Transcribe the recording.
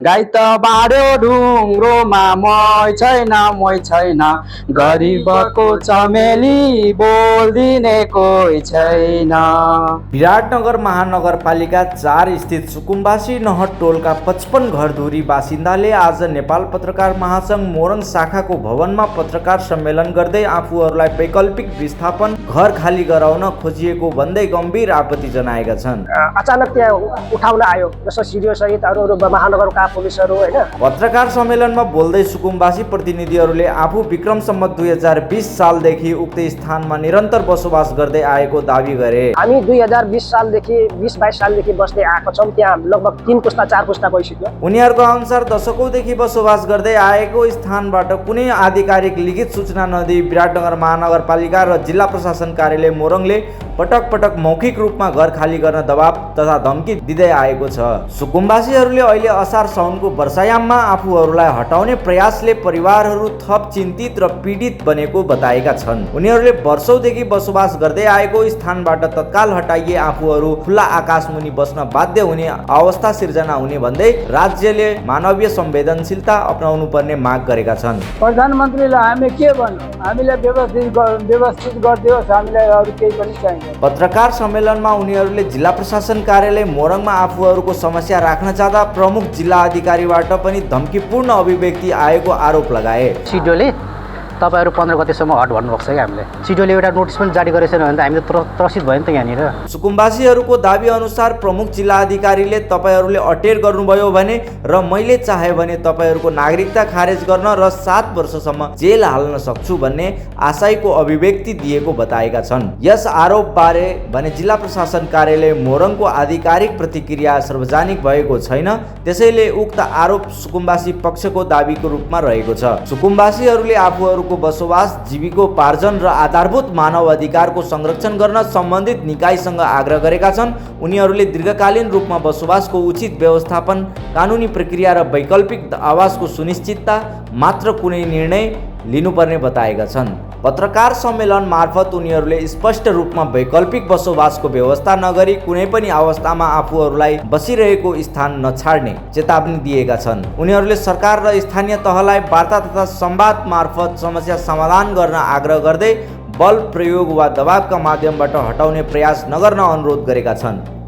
गाई त बाँड्यो ढुङ्ग्रोमा मै छैन गरिबको चमेली बोलिदिने कोही छैन। विराटनगर महानगरपालिका 4 स्थित सुकुम्बासी नहर टोलका 55 घरधुरी बासिन्दाले आज नेपाल पत्रकार महासङ्घ मोरङ शाखाको भवनमा पत्रकार सम्मेलन गर्दै आफूहरूलाई वैकल्पिक विस्थापन घर खाली गराउन खोजिएको भन्दै गम्भीर आपत्ति जनाएका छन्। अचानक त्यहाँ उठाउन आयो जस्तो सिडिओ सहित अरू महानगरका पुलिसहरू हैन। पत्रकार सम्मेलनमा बोल्दै सुकुम्बासी प्रतिनिधिहरूले आफू विक्रम सम्वत 2020 सालदेखि उक्त स्थानमा निरन्तर बसोबास गर्दै आएको दावी गरे। हामी 2020 सालदेखि 20-22 सालदेखि बस्दै आएको छौँ। त्यहाँ लगभग 3 पुस्ता 4 पुस्ता भइसक्यो। उनीहरूको अनुसार दशकौंदेखि बसोबास गर्दै आएको स्थानबाट कुनै आधिकारिक लिखित सूचना नदिई विराटनगर महानगरपालिका र जिल्ला प्रशासन कार्यालय मोरङले पटक पटक मौखिक रूपमा घर खाली गर्न दबाब तथा धम्की दिँदै आएको छ। सुकुम्बासीहरूले अहिले असार साउनको वर्षायाममा आफूहरूलाई हटाउने प्रयासले परिवारहरू थप चिन्तित र पीडित बनेको बताएका छन्। उनीहरूले वर्षौंदेखि बसोबास गर्दै आएको स्थानबाट तत्काल हटाइए आफूहरू खुल्ला आकाशमुनि बस्न बाध्य हुने अवस्था सिर्जना हुने भन्दै राज्यले मानवीय संवेदनशीलता अपनाउनु पर्ने माग गरेका छन्। प्रधानमन्त्रीलाई हामी के भन्नु, हामीलाई व्यवस्थित गरिदियोस्, हामीलाई अरू केही पनि चाहिँदैन। पत्रकार सम्मेलनमा उनीहरूले जिल्ला प्रशासन कार्यालय मोरङमा आफूहरूको समस्या राख्न जाँदा प्रमुख जिल्ला अधिकारीबाट पनि धम्कीपूर्ण अभिव्यक्ति आएको आरोप लगाए। सिडिओले तपाईहरु 15 गतेसम्म हट भन्नुभएको छ कि हामीले सिडिओले एउटा नोटिस पनि जारी गरेको छैन भने त हामी त त्रसित भयो नि त यहाँनिर। सुकुम्बासीहरूको दाबी अनुसार प्रमुख जिल्ला अधिकारीले तपाईहरुले अटेर गर्नुभयो भने र मैले चाहे भने तपाईहरुको नागरिकता खारेज गर्न र 7 वर्षसम्म जेल हाल्न सक्छु भन्ने आशयको अभिव्यक्ति दिएको बताएका छन्। यस आरोप बारे भने जिल्ला प्रशासन कार्यालय मोरङको आधिकारिक प्रतिक्रिया सार्वजनिक भएको छैन, त्यसैले उक्त आरोप सुकुम्बासी पक्षको दाबीको रूपमा रहेको छ। सुकुम्बासीहरूले आफूहरू बसोबास, जीविकोपार्जन र आधारभूत मानव अधिकारको संरक्षण गर्न सम्बन्धित निकायसँग आग्रह गरेका छन्। उनीहरूले दीर्घकालीन रूपमा बसोबासको उचित व्यवस्थापन, कानुनी प्रक्रिया र वैकल्पिक आवासको सुनिश्चितता मात्र कुनै निर्णय लिनुपर्ने बताएका छन्। पत्रकार सम्मेलन मार्फत उनीहरूले स्पष्ट रूपमा वैकल्पिक बसोबासको व्यवस्था नगरी कुनै पनि अवस्थामा आफूहरूलाई बसिरहेको स्थान नछाड्ने चेतावनी दिएका छन्। उनीहरूले सरकार र स्थानीय तहलाई वार्ता तथा संवाद मार्फत समस्या समाधान गर्न आग्रह गर्दै बल प्रयोग वा दबावका माध्यमबाट हटाउने प्रयास नगर्न अनुरोध गरेका छन्।